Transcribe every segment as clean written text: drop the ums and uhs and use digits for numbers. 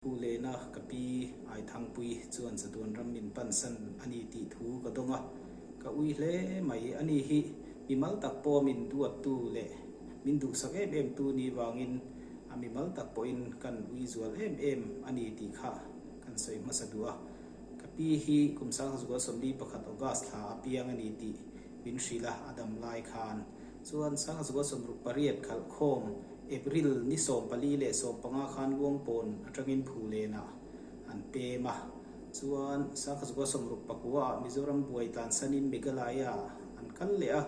Pu Lena ka pi Aithangpui chuan chatuan ram min pansan a ni tih thu ka dawng a, ka ui hle mai. Ani hi mimal tak pawh min duattu leh min duhsak em em tu ni vangin a mimal tak pawhin kan ui zual em em a ni tih kha kan sawi hmasa duh a. Ka pi hi kum 1941 August thla a piang a ni tih min hrilh a, a dam lai khan chuan 1968 khalh khawm April ni 14 leh 15 khan Luangpawn atangin Phulenah an pem a, chuan 1964 ah Mizoram buai tlansanin Meghalaya ah an kal leh a,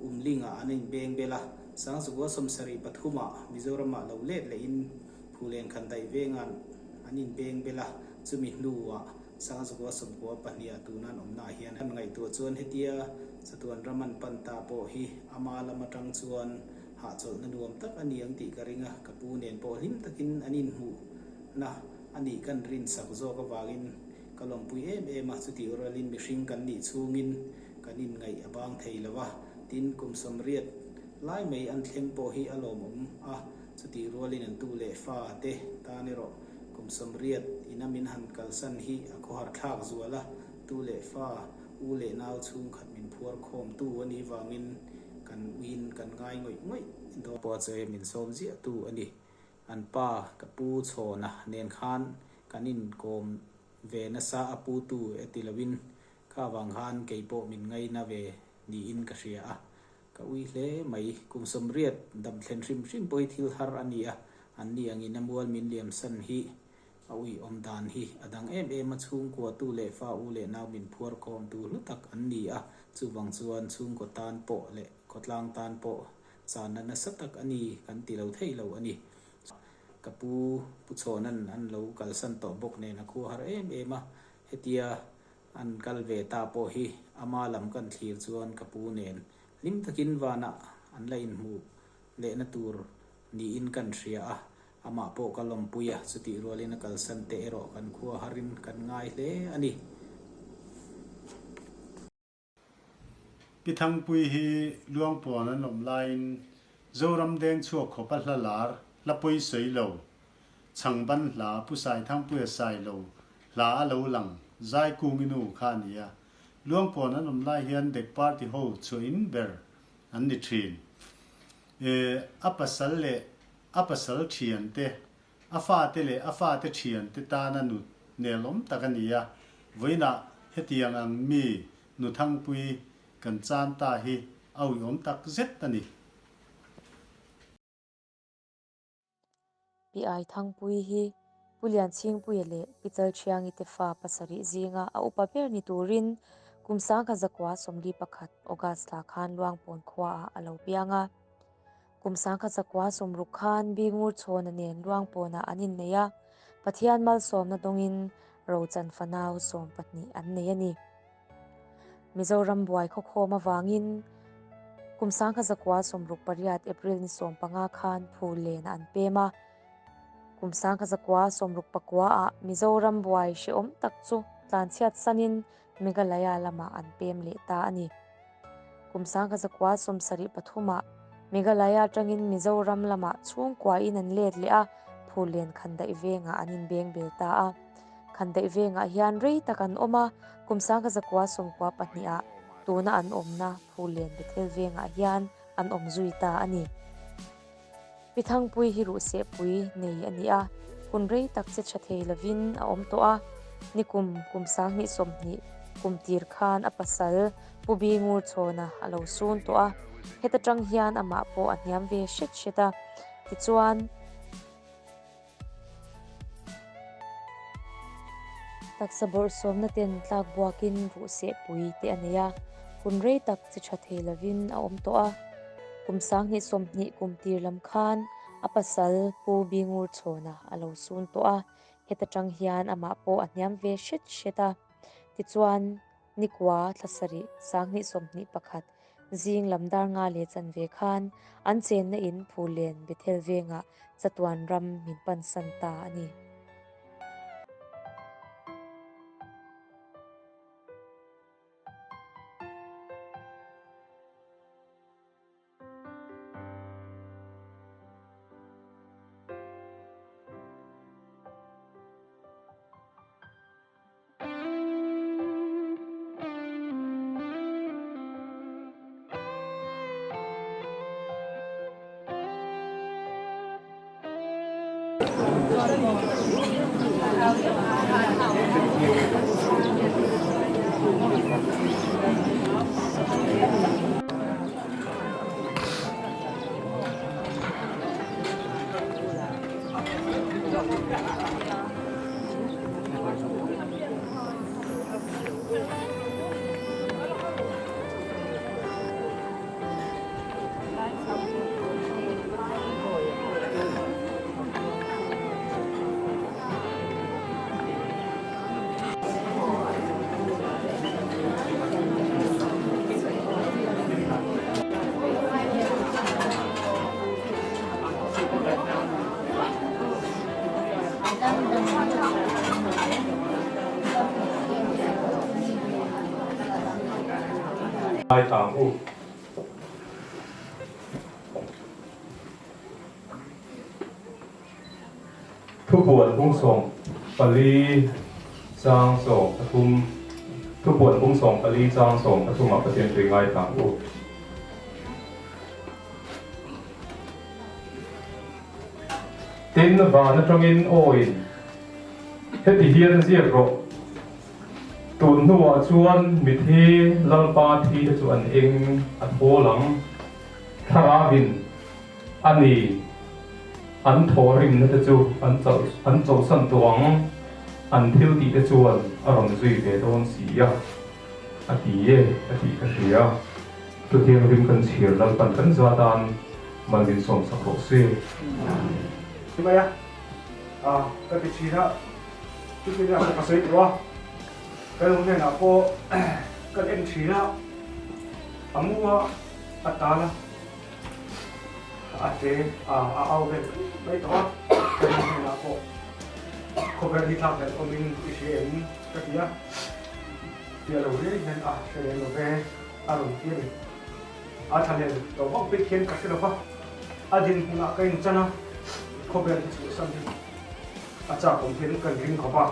Umlingah an inbeng bel a, 1973 ah Mizoramah lo let lehin Phulen Khandaih vengah an inbeng bel a, chumi hnuah 1992 ah tuna an awmnaah hian an ngaihtuah chuan hetia chatuan ram an pan ta pawh hi ama lam atang chuan Hahchawlhna nuam tak a ni ang tih ka ring a, ka pu nen pawh hlim takin an inhmuhna a nih kan rinsak zawk avangin ka lawmpui em em a, chutih rualin mihring kan nih chhungin kan inngaih a bang thei lo a, tin kum 80 lai mai an thleng pawh hi a lawmawm a, chutih rualin an tu leh fa te tan erawh kum 80 ina min han kalsan hi a khawhar thlak zual a, tu leh fa u leh nau chhungkhat min phuar khawmtu a nih vangin Kan uiin kan ngai ngawih ngawih dawn. Pawh che min sawm ziah tu a ni. An pa ka pu chhawna nen khan kan inkawm ve nasa a pu tu e ti loin kha vang khan kei pawh min ngaina ve niin ka hria a. Ka ui hle mai. Kum 80 dam thlen hrim hrim pawh hi thil har a ni a, an ni angin a mual min liam san hi A uiawm dan hi a dang em em a, chhungkua tu leh fa u leh nau min phuar khawm tu hlu tak an ni a, chuvang chuan chhungkaw tan pawh leh khawtlang tan pawh channa nasa tak a ni kan ti lo thei lo a ni. Ka pu Pu Chhawna'n an lo kalsan tawh bawk nen a khua har em em a, hetia an kal ve ta pawh hi ama lam kan thlir chuan ka pu nen hlim takin vanah an la inhmuh lehna tur niin kan hria a, Amah pawh ka lawmpui a, chutih rualin a kalsan te erawh kan khua harin kan ngai hle a ni. Pi Thangpui hi Luangpuan an awm laiin Zoram deng chhuak khawp a hla lar, hla pawi sawi lo, Chhangban hla, Pu Saithangpuia Sailo hla a lo lang, Zaikungi nu kha a ni a. Luangpuan an awm lai hian Dek Party ho chhuah-in ber an ni thin. A pasal leh a pasal thiante, a fate leh a fate thiante tana nu nelawm tak a ni a, vawiinah hetiang ang mi nu thangpui kan chan ta hi a uiawm tak zet a ni. Pi Aithangpui hi Pu Lianchhingpuia leh Pi Chalthiangi te fa pasarih zinga a upa ber ni turin kum 1941 August thla khan Luangpawn khuaah a lo piang a. Kum 1960 khan Bingur Chhawna nen Luangpawnah an innei a, Pathian malsawmna dawngin rochan fanau 12 an nei a ni. Mizoram buai khawkhawm avangin kum 1968 April ni 15 khan phul lenah an pem a. Kum 1969 ah Mizoram buai hrehawm tak chu tlanchhiat sanin Meghalaya lamah an pem leh ta a ni. Kum 1973 ah Meghalaya atangin Mizoram lamah chhungkuain an let leh a, Phullen Khandaih vengah an inbeng bel ta a. Khandaih vengah hian rei tak an awm a, kum 1992 ah tuna an awmna Phullen Bethel vengah hian an awm zui ta a ni. Pi Thangpui hi ruhsehpui nei a ni a, hun rei tak che tha thei lovin a awm tawh a, nikum kum 2020 kum tir khan a pasal Pu Bi Ngurchhawna a lo sun tawh a, heta tang hian amah pawh a hniam ve hret hret a, tichuan, Taksa bawrhsawmna ten tlak buakin ruhsehpui te a nei a, hun rei tak chi tha thei lovin a awm tawh a. Kum 2020 kum tir lam khan a pasal Pu Bingur Chhawna a lo sun tawh a, heta tang hian amah pawh a hniam ve hret hret a. Tichuan, Nikua thla sarih 2021 zing lam dar nga leh chanve khan an chenna in Phullen Bethel vengah chatuan ram min pansan ta a ni. Ngai tang u. Thupuan bung 14 chang 13 Thupuan bung 14 chang 13 ah Pathian tui ngai tang u. Tin, van atangin awiin heti hian ziak rawh. Tun hnuah chuan mithi Lalpa thi te chu an eng a thawl ang. Thlarauin a ni an thawhrimna te chu an an chawlhsan tawh ang, an thil tih te chuan a rawn zui ve dawn si a, a ti e a tih ka hria. Chutiang rim kan chhir Lalpan kan za tan mal min sawmsak rawh se. Mai a, ka ti thin a. Chutin a ka sawi tawh a, ka nu hnenah pawh kan en thin a, a mu a, a tal a, a tle a, a au vel mai tawh a, ka nu hnenah pawh khawvel hi thlak hlelh awmin i hria em ka ti a, tia lo riai hian a hre lem lo ve a rawn ti a ni. A thlahlel tawh vak bik hian ka hre lo va, a dinhmunah ka inchan a, khawvel hi chhuahsan hi. A chak awm hian kan ring khawp a,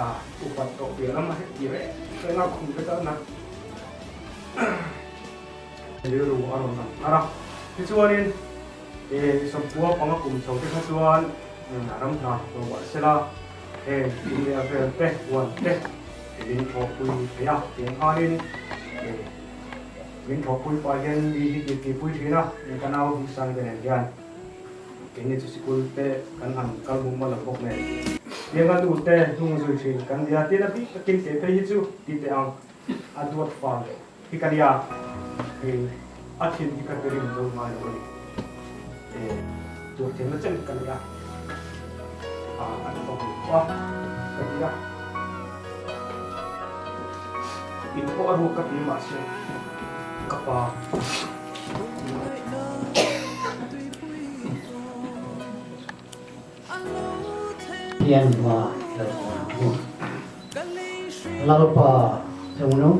a upat tawh piah lam a heti reng reng a khum te tan a rilru a rawn lang thar a. Tichuanin e sawmkua panga kum chho te kha chuan ram hna tawh mah sela heng in leh a vel te huan te min thawhpui thei a, tiang khanin e min thawhpui pah hian mi hi tihpui thin a, ka nau Hmingsangi te nen hian. Keini chu sikul te kan han kal mum a lo bawk nen. Tianga nu te hnung zui thin kan nia. Tin a bik takin kei phei hi chu ti teh ang a duat fal hi ka nia. Hei a thin hi ka ti rim zo ngai lo a ni. E tur thiamna chen ka nei a, a a ti bawk ni pawh a ka ti a. In pawh a ruak ka ti mahse ka pa. Pathian hma i lo awm ang u. Lalpa chungnung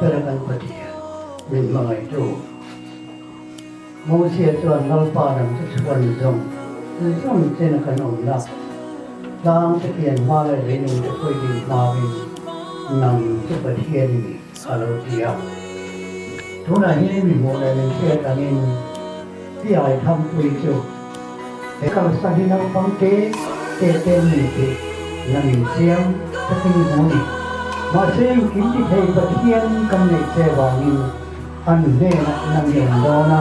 ber kan Pathian min hmangaihtu. Mosia chuan Lalpa lam chu chhuan zawng zawng chen a kan awmna tlang te pian hma leh leilung te pawhin in hmangin nang chu Pathian i ni. A lo ti a. Tunah hian mi hmuh leh min hriat angin Piai Thangpui chu he kalsa hi naupang te te te an ni tih nangin chiang takin i hmu ni. Mahse engkim ti thei Pathian kan neih che vangin an hnenah nang i awm dawn a,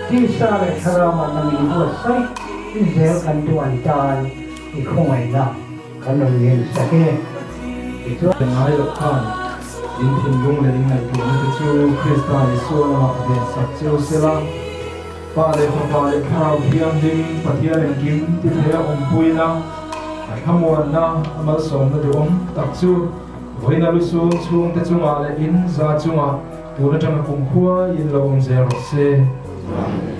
tisa leh thlarauah nangin i buatsaih i zel kan duh an tan i khawngaihna Kan rawn ngen sak e. Tichuan. Ngai loh khan in thinlung leh in ngaihtuahna te chu Krista Isua lamah ven sak cheu sela, Pa leh Fapa leh Thlarau Thianghlim Pathian engkim ti theia awmpuina, a thlamuanna, a malsawmna duhawm tak chu vawiina lusung chhungte chungah leh in za chungah tun atanga kumkhua in lo awm zel rawh se. Amen.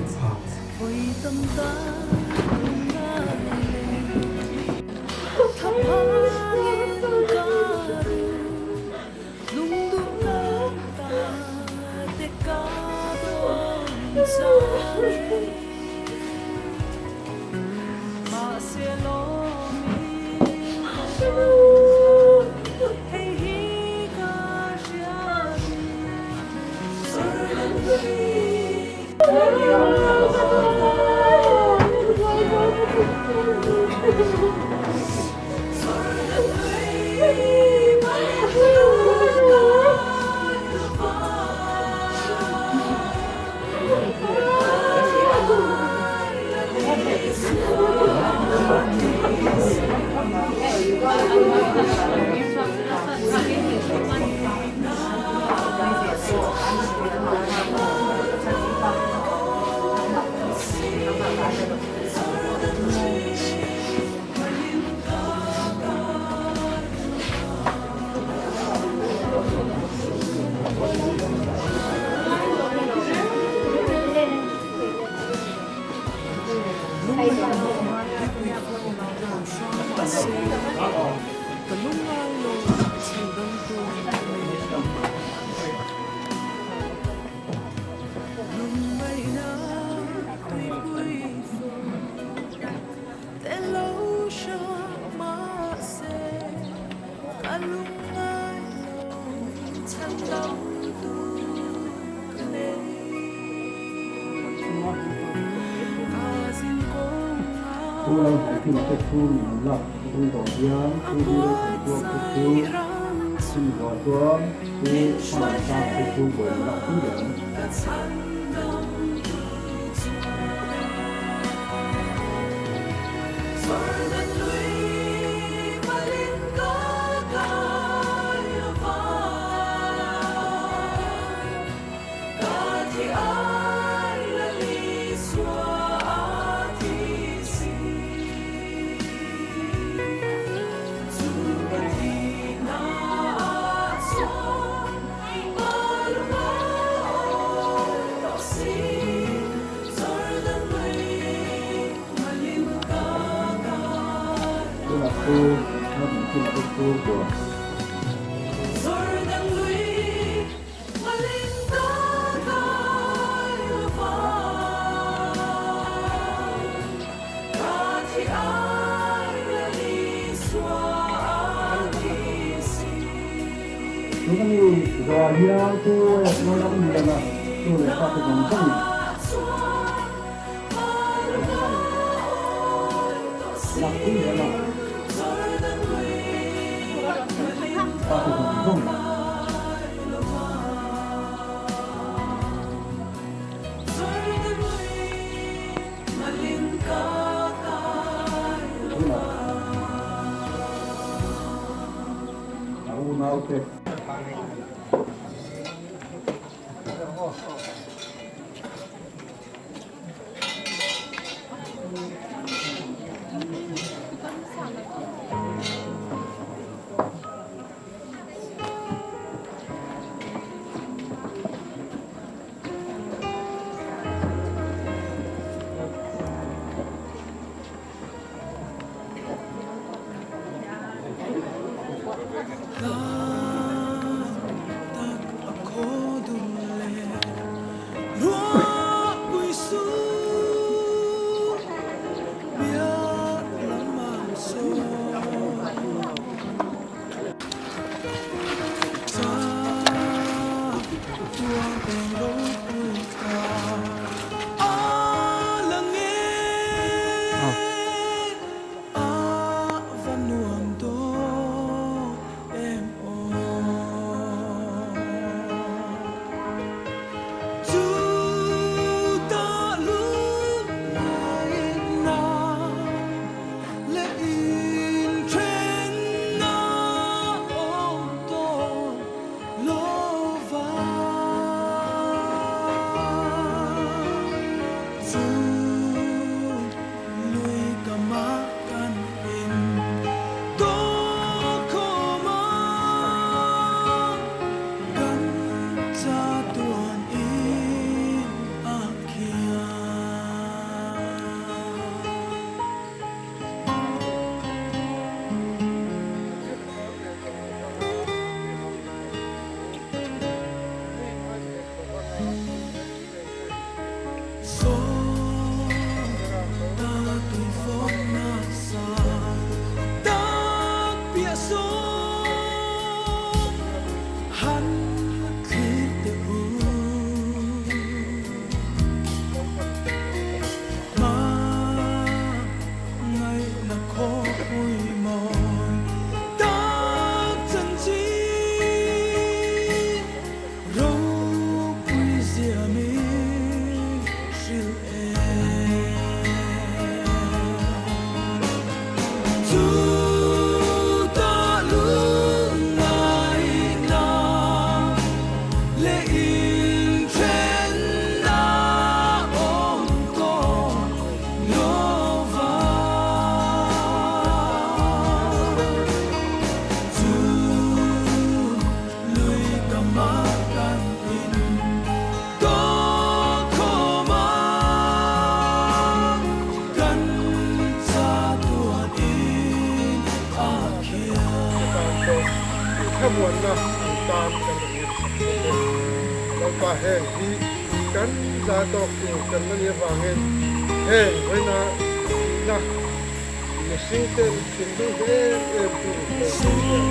Ka lungngai lo chhandamtu ka nei. Lungngaihna tuipui fawm te lo hram mahse ka lungngai lo chhandamtu ka nei. Ka zin kawngah Chu lo hnaihthin te chu mi an lak tung tawh hian a chu hi lo thlen chhuak te chu buatsaih ram chu chumi zawh chuan chu min hmangaih hruai sang te chu buai an lak pui leh ang. Ka chhandamtu chuan Jordan lui malin ka kai lova. Ka thi ai la Isua a thi si. Chu ka thi na ah chuan malung a awi tawh si. Jordan lui malin ka kai Tunah chu Hnathawhkima te chhungkua. Jordan lui Tuna mi zawh hian Pu Lalramliana nu leh pa te zawng zawng lakpui leh lak pa te zawng zawng. Tunah a unaute. te tan pawh i thlamuanna an tan kan rawn ngaihsak bawk e. Lalpa heng hi kan za tawk tur kan la ni avangin heng vawiina thihna mihring ten thinlung em em tu lo thleng hian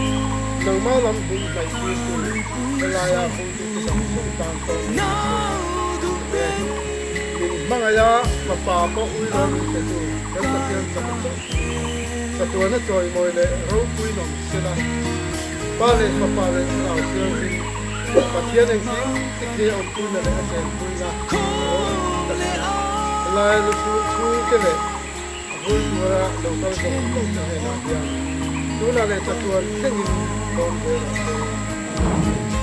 nangmah lam hmun hnaih tir tu helaia hmangtute zawng zawng tan pawh min hre e. Min hmangaih a, fapa pawh ui lo min pe tu kan Pathian chak chauh chu chatuana chawimawi leh ropui nawm sela, Pa leh Fapa leh Thlarau Thianghlim, Pathian engkim tikhe a awmpuina leh a chenpuina ropui takin helai luchhung chhungte leh a hur tura lo kal zawng zawng te hnenah hian tunah leh chatuan thlengin lawm zel rawh se. Amen.